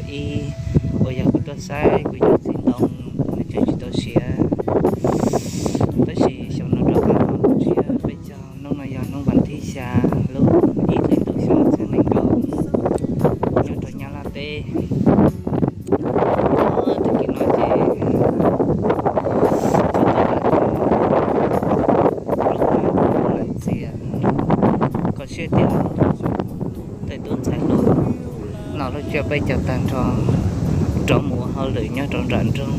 Ib, uas yog kuv tuaj saib kuv cov txiv ntoo nws tseem tsis tau siav, tab sis xyov no rov qab los mus ntsia peb cog. Hnub no yog hnub vas thib xya lub ib hlis ntuj xyoo ob txhiab nees nkaum, nyob rau Nyab Laj teb. Tag kis no ces lawv txias, kho siab tias tej tub ntxhais hluas no lub tsiab peb caug tag nrho rov mus ua hauj lwm nyob rau nram nroog.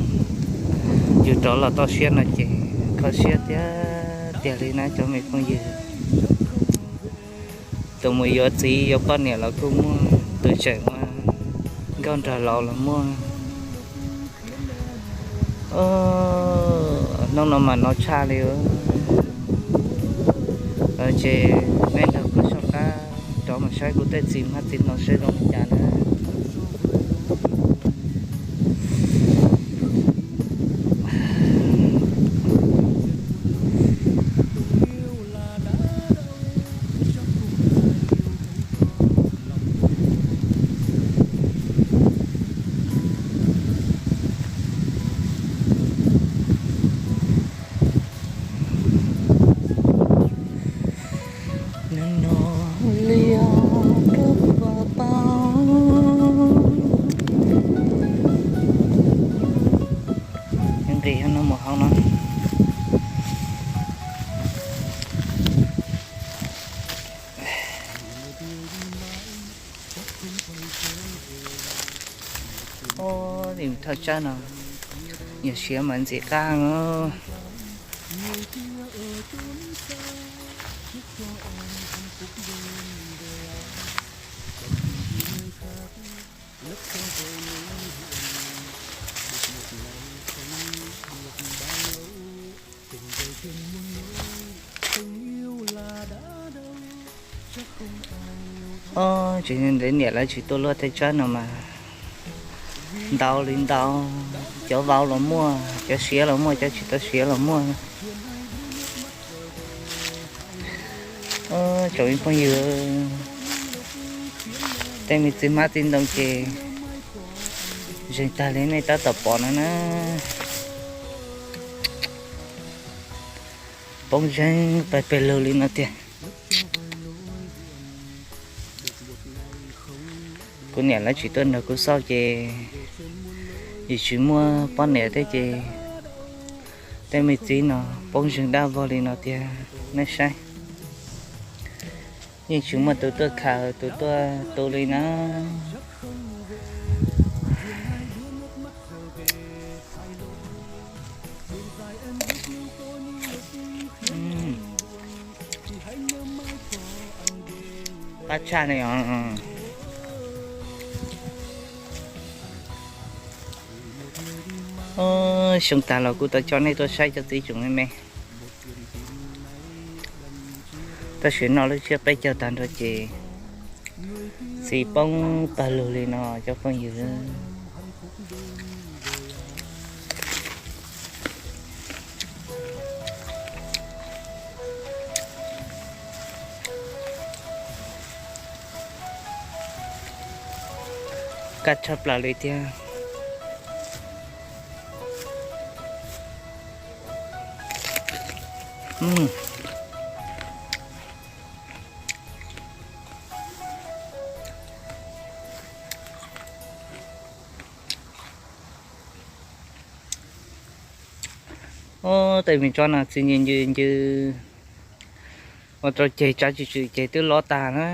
Yus rov los toj siab no ces kho siab tiag tiag li na cov me phooj ywg. Tus mus yuav txiv yuav poj niam los kuj muaj, tus tseem ua nkauj nraug laus los muaj. Hnub no mas no tshaj li. Ces nej nrog kuv soj qab rov mus saib kuv tej txiv hmab txiv ntoo seb zoo li cas na. Nws no liab rau kuv pom tau. Nqis no mus hauv no. Thaj tsam no yog siav mas ntxim qab. Tseem ntev niam lawv tsis tuaj luaj tej tsab no mas ntau li ntau, cov vau los muaj, cov siav los muaj, cov tsis tau siav los muaj. Tsoom me phooj ywg, tej me txiv hmab txiv ntoo ces zeeg tag li nej tab tom pom no na. Poob zeeg pes pes lug li no tiag. Kuv niam lawv tsis tuaj nrog kuv xauj ces yus tsis muaj poj niam thiab ces tej me txiv no poob zeeg dab vog li no tiag. Nej saib, yeej tsis muaj tus tuaj khaws tus tuaj tu li na. Qab tshaj li os. Xyoo tas los kuv tau coj nej tuaj saib cov txiv tseem me me, tab sis noj lub tsiab peb caug tag nrho ces txiv poob pawg lug li no cov phooj ywg. Kaj tshaj plaws li thiab. Tej me tsob no txi ncw ncw ncw, ua rau ceg tsav tswm tswm ceg twb lov tag na.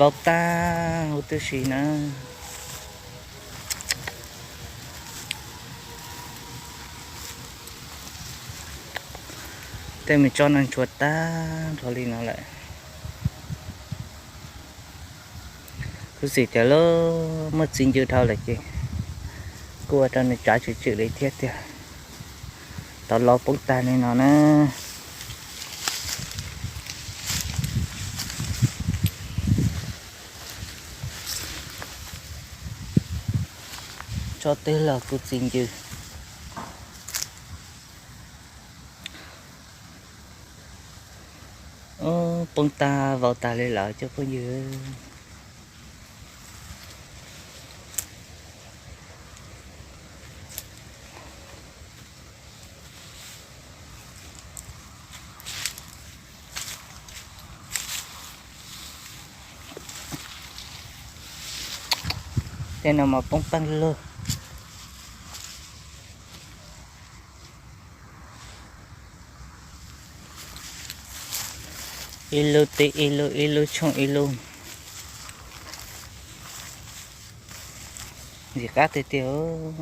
Vau tag huv tib si na. Tej me tsob no ntsuag tag nrho li no lawm. Kuv xav tias lawv muab txi ncw dhau lawm ces kuj ua rau nws tsav tswm tswm li thiab tiag. Tau lov poob tag li no na. Tsob twg los kuj txi ncw. Poob tag vau tas li lawm cov phooj ywg. Tej no mas poob pawg lug. Ib lub tib ib lub, ib lub tshooj ib lub. Ntxim qab tiag tiag.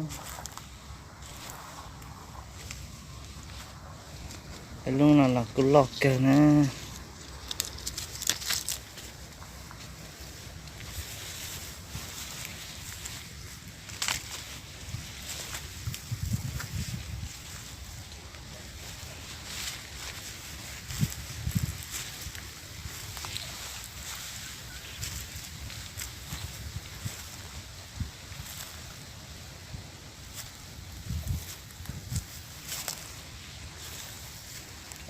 Lub no los kuj loj kawg na.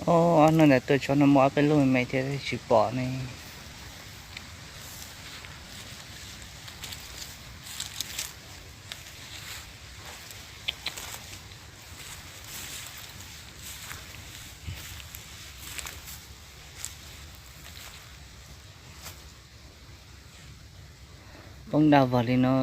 Ob, ob hnub ntawd tuaj tsob no muaj ob peb lub me me thiab tsis pom ne. Poob daj vog li no.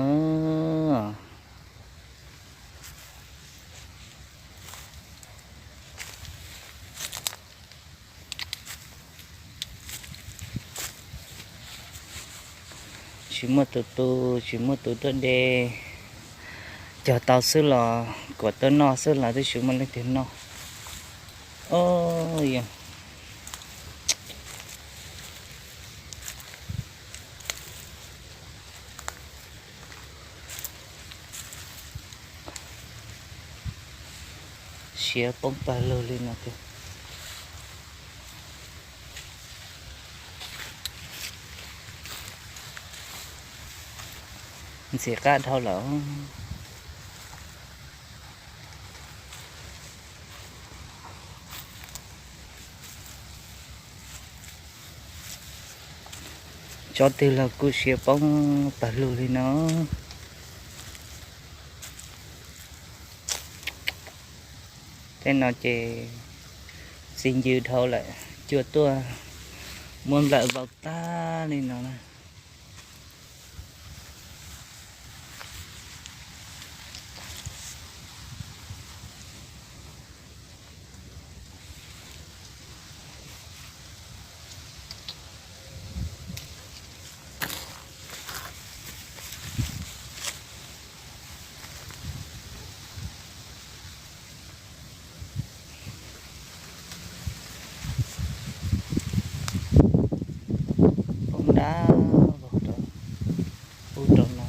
Tsis muaj tus tu, tsis muaj tus tuaj de, cog tau xwb los kuam tuaj noj xwb los twb tsis muaj leej twg noj. Os, yog siav poob pawg lug li no tiag. Ntxim qab dhau lawm. Tsob twg los kuj siav poob pawg lug li no. Tej no ces txi ncw dhau lawm, cua tuaj muab nplawm vau tag li no na. Poob dab vog rau ub rau no.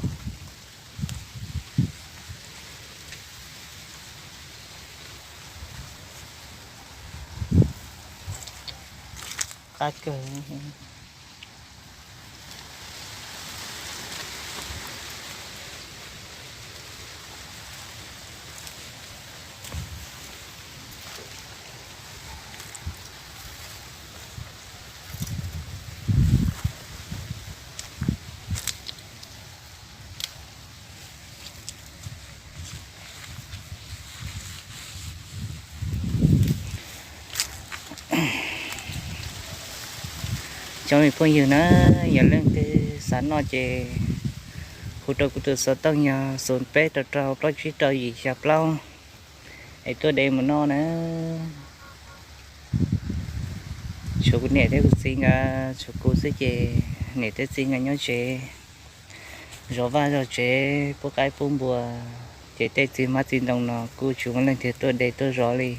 Qab kawg. Cov me phooj ywg na, yog leej twg xav noj ces hu rau kuv tus xov tooj yog xoom peb rau rau plaub tsib rau yim xya plaub es tuaj de mus noj na. Tshuav kuv niam thiab kuv txiv nkawd, tshuav kuv xwb ces niam thiab txiv nkawd nyob tsev zov vaj zov tsev pub qaib pub npua, ces tej txiv hmab txiv ntoo no kuj tsis muaj leej twg tuaj de tuaj zov li.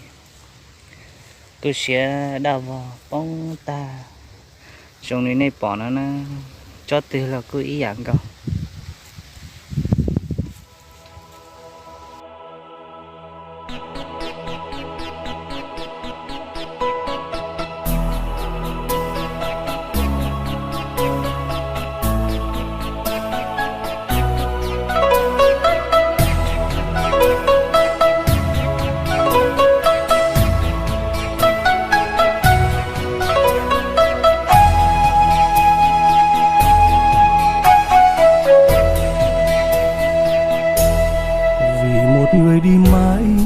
Kuj siav daj vog poob tag zoo li nej pom no na, tsob twg los kuj ib yam nkaus.